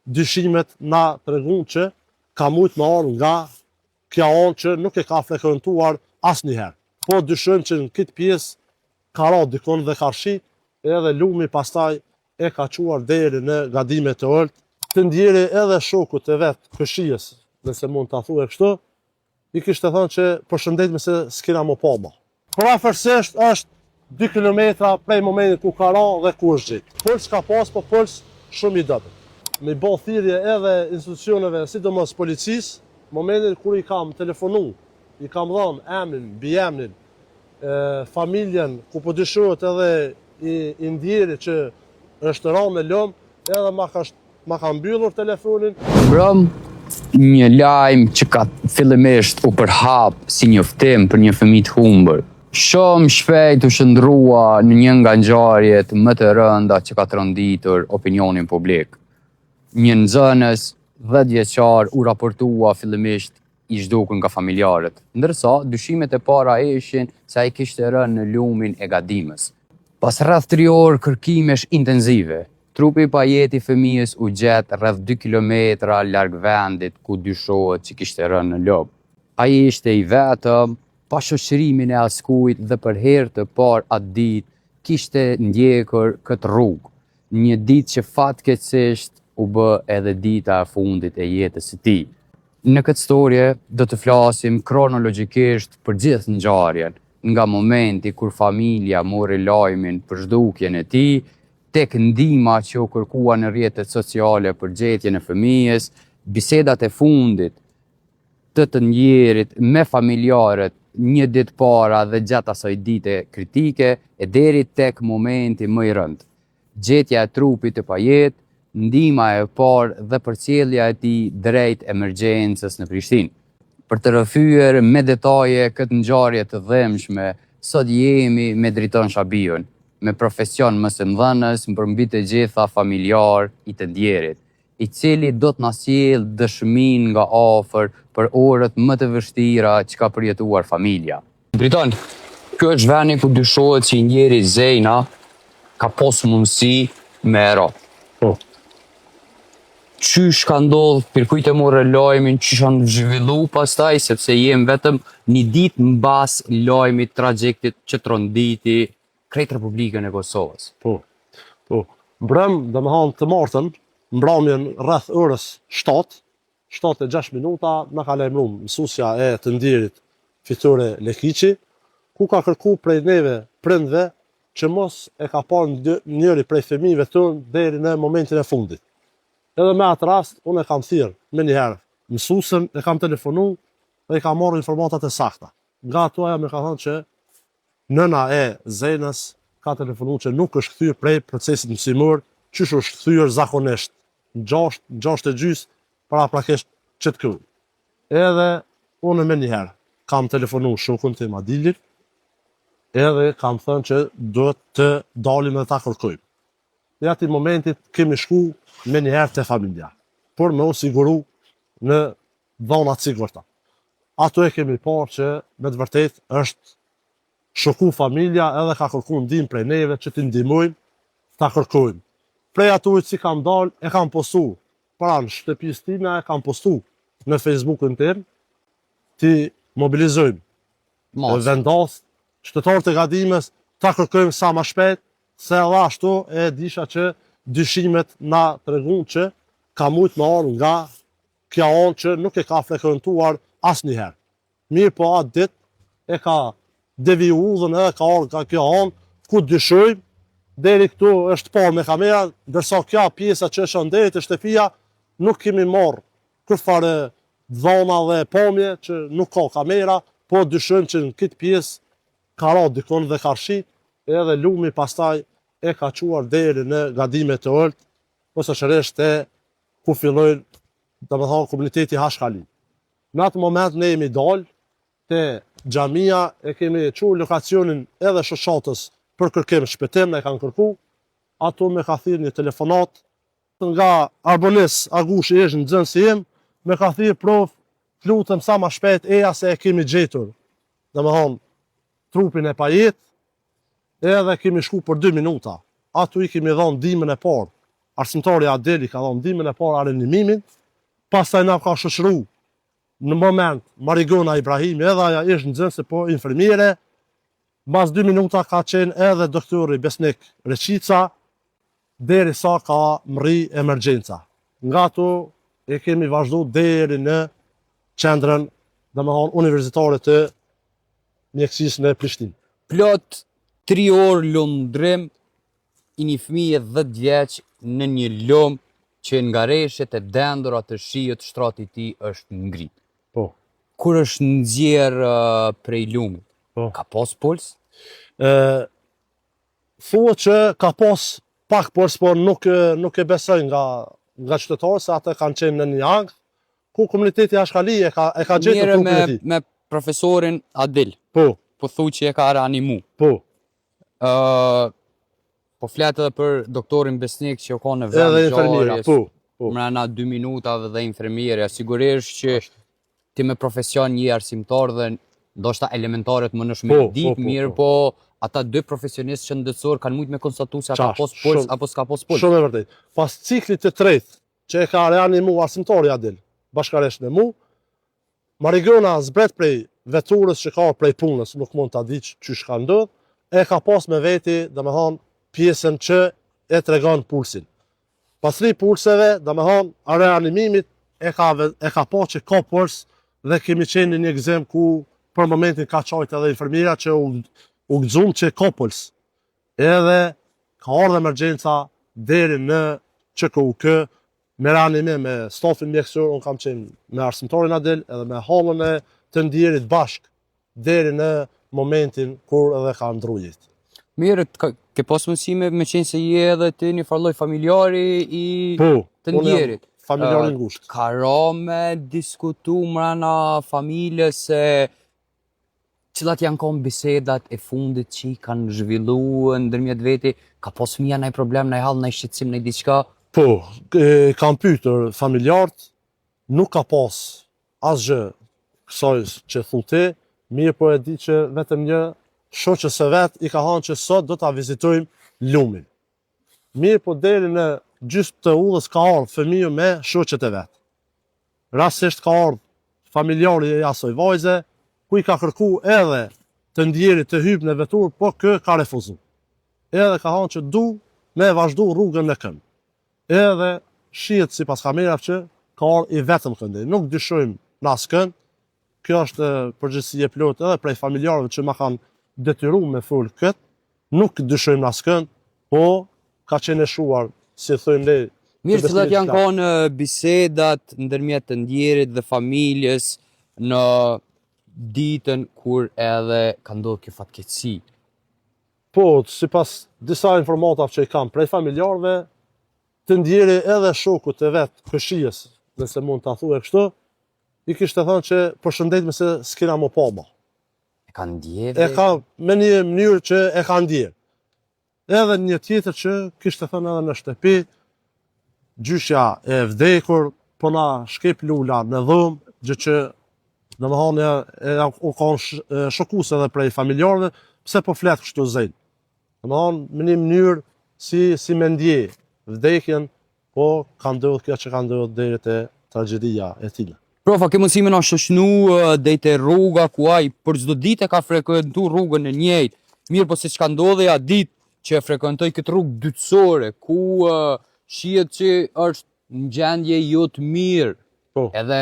dyshimet na tregun që ka mujt me ardhë nga kjo anë që nuk e ka frekuentuar asnjëherë. Po dyshojmë që në këtë pjesë ka ra dikun dhe ka rrshit, edhe lumi pastaj e ka çuar deri në Gadime të Ulët. Të ndjeri edhe shokut të vet kojshisë, nëse mund ta thue kështu, i kishte thënë që përshëndetemi se s'kena m'u pa ma. Përafërsisht është 2 kilometra prej momentit ku ka ra dhe ku është gjetë. Puls ka pas, po puls shumë i dobët. Me i bo thirrje edhe institucioneve, sidomos policisë, momentin kur i kam telefonu, i kam dhënë emrin, mbiemrin, familjen ku po dyshohet edhe i, i ndjeri që është ra në lum, edhe ma ka ma ka mbyllur telefonin. Mbrëm, një lajm që ka fillimisht u përhap si njoftim për një fëmijë të humbur, shumë shpejt u shndërrua në një nga ngjarjet më të rënda që ka tronditur opinionin publik. Një nxënës 10 vjeçar u raportua fillimisht i zhdukur nga familjarët, ndërsa dyshimet e para ishin se ai kishte rënë në lumin e Gadimës. Pas rreth 3 orë kërkimesh intensive, trupi i pajetë i fëmijës u gjet rreth 2 kilometra larg vendit ku dyshohet që kishte rënë në lum. Ai ishte i vetëm, pa shoqërimin e askujt dhe për herë të parë atë ditë kishte ndjekur këtë rrugë. Një ditë që fatkeqësisht u bë edhe dita e fundit e jetës së tij. Në këtë storje do të flasim kronologjikisht për gjithë ngjarjen, nga momenti kur familja mori lajmin për zhdukjen e tij, tek ndihma që u kërkua në rrjetet sociale për gjetjen e fëmijës, bisedat e fundit të të ndjerit me familjarët një ditë para dhe gjatë asaj dite kritike e deri tek momenti më i rëndë. Gjetja e trupit të pajetë, ndihma e parë dhe përcjellja e tij drejt emergjencës në Prishtinë. Për të rrëfyer me detaje këtë ngjarje të dhimbshme, sot jemi me Driton Shabiun, me profesion mësimdhënës, por mbi të gjitha familjar i të ndjerit, i cili do të na sjellë dëshminë nga afër për orët më të vështira që ka përjetuar familja. Driton, ky është vendi ku dyshohet që i ndjeri Zejna ka pos mundësi me ra. Po. Qysh ka ndodhë, për kujt e morë lajmin, qysh janë zhvillu pastaj, sepse jem vetëm një ditë mbas lajmit tragjik që tronditi krejt Republikën e Kosovës. Po, po. Mbrëm, domethanë të martën, mbramjen rreth orës 7, 7 e 6 minuta, na ka lajmëru mësusja e të ndjerit Fitore Lekiqi, ku ka kërku prej neve prindve që mos e ka parë njëri prej fëmijëve tonë deri në momentin e fundit. Edhe me atë rast, unë e kam thirrë menjëherë mësuesen, e kam telefonu dhe i kam marrë informatat e sakta. Nga ato ajo më ka thënë që Nëna e Zenës ka telefonu që nuk është kthyer prej procesit mësimor qysh është kthyer zakonisht në 6, në 6 e gjysë paraprakisht qëtë kohë. Edhe unë menjëherë kam telefonu shokun tim Adilin, edhe kam thënë që duhet të dalim dhe ta kërkojmë. Në atij momentit kemi shku menjëherë te familja, por me u siguru në dhona të sigurta. Ato e kemi parë që me të vërtet është shoku familja edhe ka kërku ndihmë prej neve që t'i ndihmojmë ta kërkojmë. Prej aty si kam dalë e kam postu pranë shtëpisë time e kam postu në Facebookun tim t'i mobilizojmë Mos. vendas qytetarët e Gadimës ta kërkojmë sa më shpejt se edhe ashtu e disha që dyshimet na tregun që ka mujt me ardhë nga kjo anë që nuk e ka frekuentuar asnjëherë. Mirë po atë ditë e ka deviju udhën edhe ka ardhë nga kjo anë, ku dyshojmë, deri këtu është parë me kamera, ndërsa kjo pjesa që është deri te shtëpia, nuk kemi marrë kurrfarë dhona dhe pamje që nuk ka kamera, po dyshojmë që në këtë pjesë ka ra dikun dhe ka rrshit, edhe lumi pastaj e ka çuar deri në Gadime të Ulët, posaçërisht te ku fillojnë, domethanë, komuniteti Hashkali. Në atë moment ne jemi dalë te xhamia, e kemi çu lokacionin edhe shoqatës për kërkim shpëtim, e kanë kërku, ato me ka thirrë një telefonat nga Arbonis Agushi, ish nxënësi im, me ka thirrë prof, të lutem sa ma shpejt eja se e kemi gjetur, domethanë, trupin e pajetë, edhe kemi shku për 2 minuta. Ato i kemi dhënë ndihmën e parë. Arsimtari Adil i ka dhënë ndihmën e parë reanimimin, pastaj na ka shoqëru në moment Marigona Ibrahimi edhe ajo ish nxënëse po infermiere, mas 2 minuta ka qenë edhe doktori Besnik Reqica, deri sa ka mrri emergjenca. Nga ato e kemi vazhdu deri në qendrën, domethonë, universitare të mjekësisë në Prishtinë. Plot 3 orë lundrim i një fëmije 10 vjeç në një lum që nga reshjet e dendura të shiut shtrati i tij është ngrit. Po. Kur është nxjerr uh, prej lumit? Po. Ka pas puls? Ë thuhet që ka pas pak puls, por nuk nuk e besoj nga nga qytetarët se ata kanë qenë në një ankth ku komuniteti Ashkali e ka e ka gjetur Mirë trupin me e tij. me profesorin Adil. Po, Po thu që e ka reanimu. po. Ë po flet edhe për doktorin Besnik që u ka në vend Edhe infermiera, ngjarjes, po, po. mrena 2 minutave dhe infermierja. Sigurisht që ti me profesion je arsimtar dhe ndoshta elementaret më nësh me Po, ditë po, po, mirë, po ata dy profesionistë shëndetësor kanë mujt me konstatu se a ka Qasht, pas puls shumë- apo s'ka pas puls. Shumë e vërtet. Pas ciklit të tretë që e ka reanimu arsimtari Adil, bashkarisht me mu, Marigona zbret prej veturës që ka prej punës, nuk mund ta di që qysh ka ndodh, e ka pas me veti, domethonë, pjesën që e tregon pulsin. Pas tri pulseve, domethonë, reanimimit, e ka, e ka pa që ka puls dhe kemi qenë në një gëzim ku për momentin ka qajt edhe infermiera që u, u gëzum që ka puls. Edhe ka ardhë emergjenca deri në QKUK me reanimim me stafin mjekësor, unë kam qenë me arsimtarin Adil edhe me hallën e të ndjerit bashk deri në momentin kur edhe ka ndru jetë. Mirë, ka, ke pas mësime me qenë se je edhe ti një farë lloj familjari i Po, të unë jam ndjerit. Familjari Ë, ngushtë. Ka ra me diskutu mrena familjes se cilat janë kon bisedat e fundit që i kanë zhvillu ndërmjet veti, ka pas fëmija ndaj problem, ndaj hall, ndaj shqetësim, ndaj diçka. Po, e, kam pyetur familjarët, nuk ka pas asgjë kësaj që thu ti, mirë po e di që vetëm një shoqës së vet i ka thënë që sot do ta vizitojmë lumin. Mirë po deri në gjysmë të udhës ka ardhur fëmiu me shoqet e vet. Rastisht ka ardhur familjari i asaj vajze, ku i ka kërku edhe të ndjerit të hyp në veturë, po kë ka refuzu. Edhe ka thënë që du me vazhdu rrugën në këmbë. Edhe shihet sipas kamerave që ka ardhur i vetëm këndej. Nuk dyshojmë në askënd. Kjo është përgjegjësi e plotë edhe prej familjarëve që ma kanë detyru me fol këtë. Nuk dyshojmë në askënd, po ka qenë e shuar, si thojmë ne. Mirë, të cilat besimit janë islam. kon e, bisedat ndërmjet të ndjerit dhe familjes në ditën kur edhe ka ndodhur kjo fatkeqësi. Po, sipas disa informatave që i kam prej familjarëve, të ndjeri edhe shokut të vet, këshijës, nëse mund ta thuaj kështu, i kishte thënë që përshëndetme se s'kena më pa ma. E ka ndjerë? E ka me një mënyrë që e ka ndjerë. Edhe një tjetër që kishte thënë edhe në shtëpi, gjyshja e vdekur, po na shkep lula në dhomë, gjë që domethonë e, e, u kanë sh, e, shokues edhe prej familjarëve, pse po flet kështu Zejn? Domethonë me një mënyrë si si me ndje vdekjen, po ka ndodhur kjo që ka ndodhur deri te tragjedia e tij. Profa, ke mundësi me na shoqnu eh, deri te rruga ku ai për çdo ditë e ka frekuentu rrugën e njëjtë. Mirë, po siç ka ndodhur atë ditë që e frekuentoi këtë rrugë dytësore, ku uh, shihet që është në gjendje jo të mirë. Po. Edhe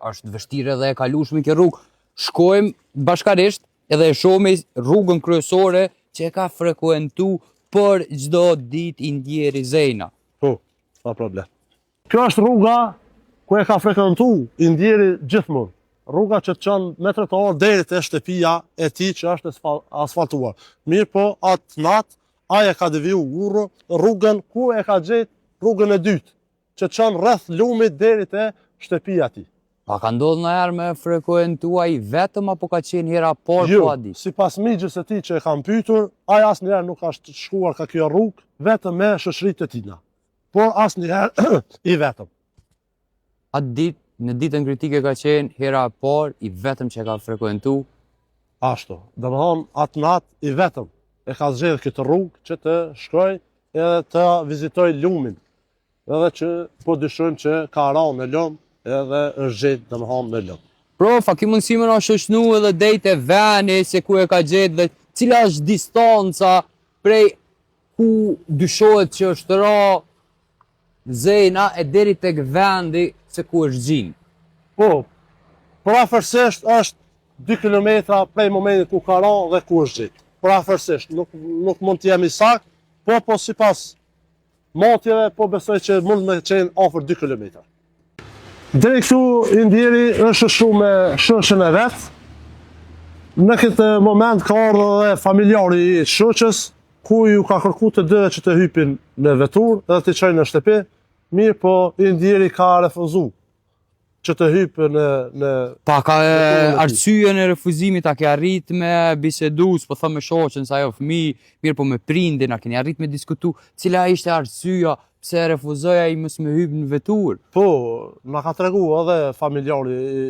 është vështirë edhe e kalueshme kjo rrugë. Shkojmë bashkarisht edhe e shohim rrugën kryesore që e ka frekuentu për çdo ditë i ndjeri Zejna. Po, pa problem. Kjo është rruga ku e ka frekuentu i ndjeri gjithmonë. Rruga që të çon me trotuar deri te shtëpia e tij që është e asfaltuar. Mirë po, atë natë ai e ka deviju rrugën ku e ka gjetë rrugën e dytë, që çon rreth lumit deri te shtëpia e tij. A ka ndodhur ndonjëherë me frekuentu ai vetëm apo ka qenë hera e parë Jo, po atë ditë? sipas mixhës së tij që e kam pyetur, ai asnjëherë nuk ka shkuar ka kjo rrugë vetëm me shoqëritë e tina. Por asnjëherë i vetëm. Atë ditë, në ditën kritike ka qenë hera e parë i vetëm që e ka frekuentu. Ashtu. Domethonë, atë natë i vetëm e ka zgjedhë këtë rrugë që të shkoj edhe të vizitoj lumin. edhe që po dyshojmë që ka ra në lum edhe është gjetë domethanë në lum. Prof, a ki mundësi me na shoqnu edhe deri te veni se ku e ka gjetë dhe cila është distanca prej ku dyshohet që është ra Zejna e deri tek vendi se ku është gjind. Po, përafërsisht është 2 kilometra prej momentit ku ka ra dhe ku është gjetë. Përafërsisht, nuk, nuk mund të jem i saktë, po po sipas matjeve, po besoj që mund me qenë afër 2 kilometra. Deri këtu i ndjeri është shoqru me shoqen e vet. Në këtë moment ka ardhur edhe familjari i shoqes, ku ju ka kërku të dyve që të hypin në veturë dhe t'i çojnë në shtëpi, mirëpo i ndjeri ka refuzu që të hypë në në Pa ka arsyen e refuzimit a ke arrit me bisedu, s'po them me shoqen se ajo fëmijë, mirëpo me prindin a keni arrit me diskutu, cila ishte arsyeja pse e refuzoi ai mos me hyp në veturë? Po, na ka tregu edhe familjari i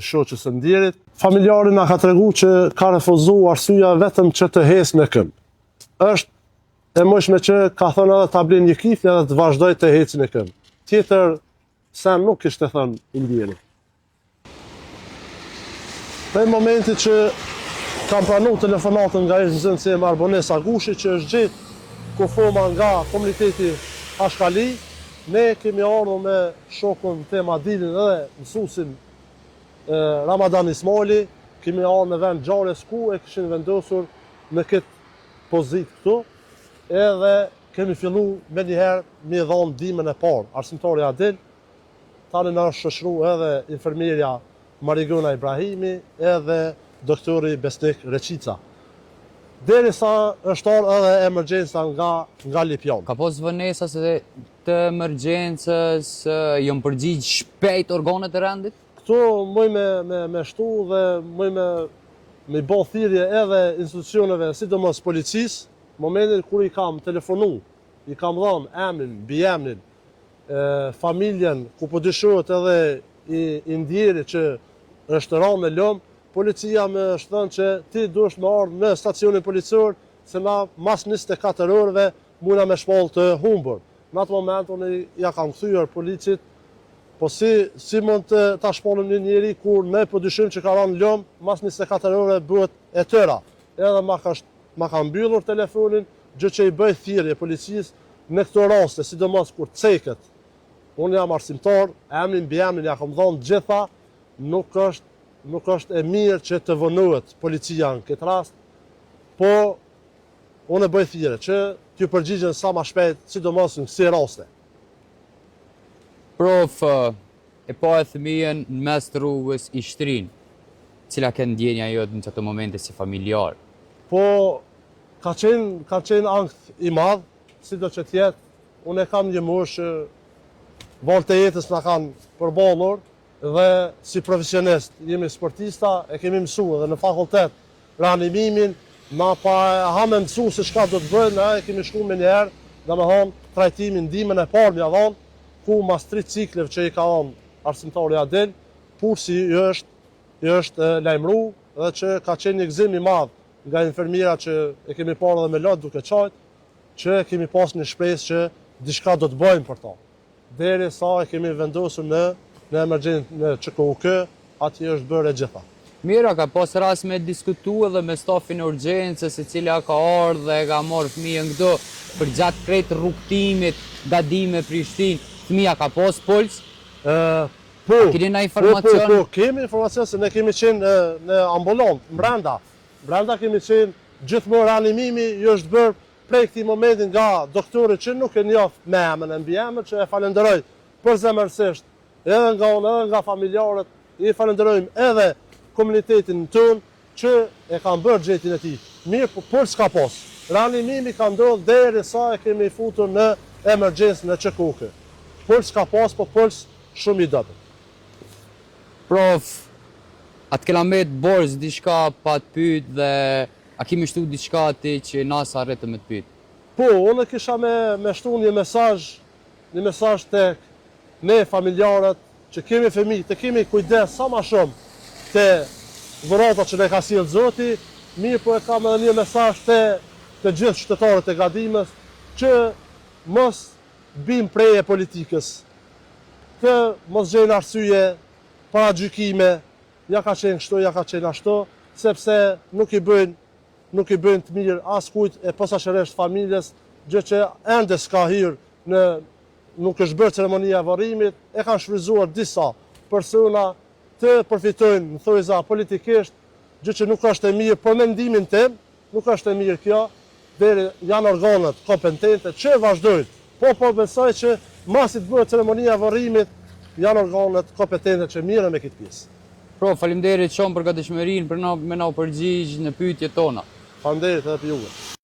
shoqes së ndjerit. Familjari na ka tregu që ka refuzu arsyeja vetëm që të hecë në këmbë. Është e mundshme që ka thënë edhe ta blej një kifle edhe të vazhdoj të hecë në këmbë. Tjetër sen nuk kishte thënë i ndjeri. Prej momentit që kam pranu telefonatën nga ish nxënësi im Arbones Agushi që është gjetë kufoma nga komuniteti Ashkali, ne kemi ardhur me shokun tim Adilin dhe mësuesin Ramadan Ismajli, kemi ardhur në vend ngjarjes ku e kishin vendosur në këtë pozitë këtu, edhe kemi fillu menjëherë me i dhanë ndihmën e parë. Arsimtari Adil Tani na është shoqëru edhe infermierja Marigona Ibrahimi edhe doktori Besnik Reçica. Derisa është ardhur edhe emergjenca nga nga Lipjani. Ka pas vonesa se të emergjencës janë përgjigj shpejt organet e rendit? Këtu muj me me me shtu dhe muj me me i bo thirrje edhe institucioneve, sidomos policisë, momentin kur i kam telefonu, i kam dhanë emrin, mbiemrin, familjen ku po dyshohet edhe i, i ndjeri që është ra në lum, policia më është thënë që ti duhesh me ardhë në stacionin policor se na mas 24 orëve mujna me shpallë të humbur. Në atë moment unë ja kam kthyer policit, po si, si mund të ta shpallim një njeri kur ne po dyshojmë që ka ra në lum, mas 24 orëve bëhet e tëra. Edhe ma ka, ma ka mbyllur telefonin, gjë që i bëj thirrje policisë Në këto raste, sidomos kur ceket, unë jam arsimtar, emrin mbiemrin ja kam dhënë të gjitha, nuk është nuk është e mirë që të vonohet policia në këtë rast, po unë e bëj thirrje që t'ju përgjigjen sa ma shpejt, sidomos në kësi raste. Prof, e pa e fëmijën në mes të rrugës i shtrin. Cila ke ndjenja jote në qato momente si familjar? Po, Ka qenë, ka qenë ankth i madh, sido që të jetë, unë e kam një moshë që valët e jetës na kanë përballur dhe si profesionist jemi sportista, e kemi mësu edhe në fakultet reanimimin, na pa ha me mësu se çka do të bëjmë, na e kemi shku menjëherë, domethonë, trajtimin, ndihmën e parë m'ja dhonë, ku mas tri cikleve që i ka dhonë arsimtari Adil, pulsi i është, i është lajmëru dhe që ka qenë një gëzim i madh nga infermiera që e kemi parë edhe me lot duke qajt, që e kemi pas një shpresë që diçka do të bëjmë për ta. Deri sa e kemi vendosur në në emergjencë në QKUK, atje është bërë e gjitha. Mirë, a ka pas rast me diskutu edhe me stafin e urgjencës e cila ka ardhë dhe e ka marrë fëmijën këtu përgjatë krejt rrugëtimit Gadime Prishtinë, fëmija ka pas puls? Po, A keni na po, po, informacion? po, kemi informacion se ne kemi qenë në, në ambulantë, mbrenda. Brenda kemi qenë gjithmonë reanimimi i është bërë prej këtij momenti nga doktori që nuk e njoh me emën e mbiemër që e falenderoj përzemërsisht edhe nga unë edhe nga familjarët, i falenderojmë edhe komunitetin tonë që e kanë bërë gjetjen e tij. Mirë, po puls ka pas. Reanimimi ka ndodhur deri sa e kemi futur në emergjencë në QKUK. Puls ka pas, po puls shumë i dobët. Prof, a të kena met borxh diçka pa të pyet dhe a ki me shtu diçka ti që na s'arritëm me të pyet? Po, unë kisha me me shtu një mesazh, një mesazh tek ne familjarët që kemi fëmijë, të kemi kujdes sa ma shumë te dhuratat që na ka sjellë Zoti, mirëpo e kam edhe një mesazh te të gjithë qytetarët e Gadimës që mos. Të bijmë pre e politikës, të mos gjejnë arsye, paragjykime, ja ka qenë kështu, ja ka qenë ashtu, sepse nuk i bëjnë nuk i bëjnë të mirë askujt e posaçërisht familjes, gjë që ende s'ka hyrë në nuk është bërë ceremonia e varrimit, e kanë shfrytëzuar disa persona të përfitojnë në thojza politikisht, gjë që nuk është e mirë për mendimin tim, nuk është e mirë kjo, deri janë organet kompetente që vazhdojnë. Po po besoj që masi të bëhet ceremonia e varrimit, janë organet kompetente që mirren me këtë pjesë. Pro, faleminderit shumë për gatishmërinë për na, me na u përgjigj në pyetjet tona. Faleminderit edhe për juve.